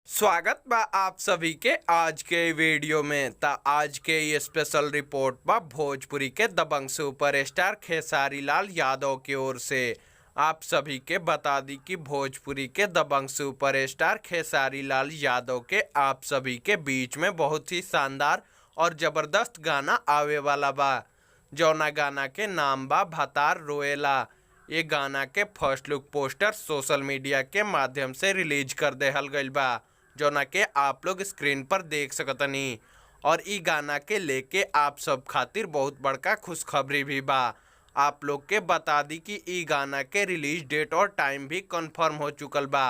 स्वागत बा आप सभी के आज के वीडियो में। त आज के ये स्पेशल रिपोर्ट बा भोजपुरी के दबंग सुपरस्टार खेसारी लाल यादव की ओर से। आप सभी के बता दी कि भोजपुरी के दबंग सुपरस्टार खेसारी लाल यादव के आप सभी के बीच में बहुत ही शानदार और ज़बरदस्त गाना आवे वाला बा, जौना गाना के नाम बा भतार रोएला। ये गाना के first look poster social media के माध्यम से रिलीज कर देहल गइल बा, जौना के आप लोग स्क्रीन पर देख सकतनी। और इ गाना के लेके आप सब खातिर बहुत बड़का खुशखबरी भी बा। आप लोग के बता दी कि इ गाना के रिलीज डेट और टाइम भी कंफर्म हो चुकल बा।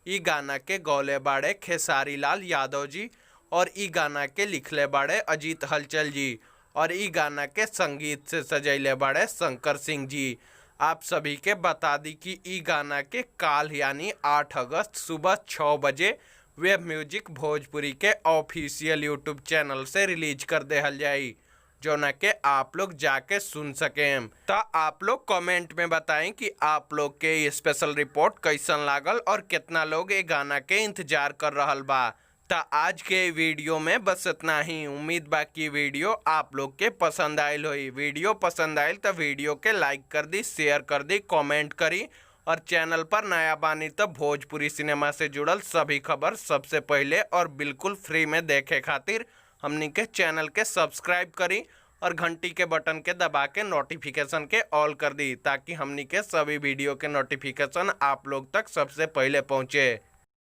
इ गाना के गौले बाड़े खेसारी लाल यादव जी और इ गाना के लिखले बाड़े अजीत हलचल जी और इ गाना के संगीत से सजैले बाड़े शंकर सिंह जी। आप सभी के बता दी कि इ गाना के काल यानी 8 अगस्त सुबह 6 बजे वेब म्यूजिक भोजपुरी के ऑफिशियल यूट्यूब चैनल से रिलीज कर देहल जाई, जौना के आप लोग जाके सुन सकें। त आप लोग कमेंट में बताएं कि आप लोग के ये स्पेशल रिपोर्ट कैसन लागल और कितना लोग ये गाना के इंतजार कर रहल बा। त आज के वीडियो में बस इतना ही। उम्मीद बा कि वीडियो आप लोग के पसंद आयल होई। वीडियो पसंद आयल तो वीडियो के लाइक कर दी, शेयर कर दी, कमेंट करी और चैनल पर नया बानी तो भोजपुरी सिनेमा से जुड़ल सभी खबर सबसे पहले और बिल्कुल फ्री में देखे खातिर हमनी के चैनल के सब्सक्राइब करी और घंटी के बटन के दबा के नोटिफिकेशन के ऑल कर दी, ताकि हमनी के सभी वीडियो के नोटिफिकेशन आप लोग तक सबसे पहले पहुँचे।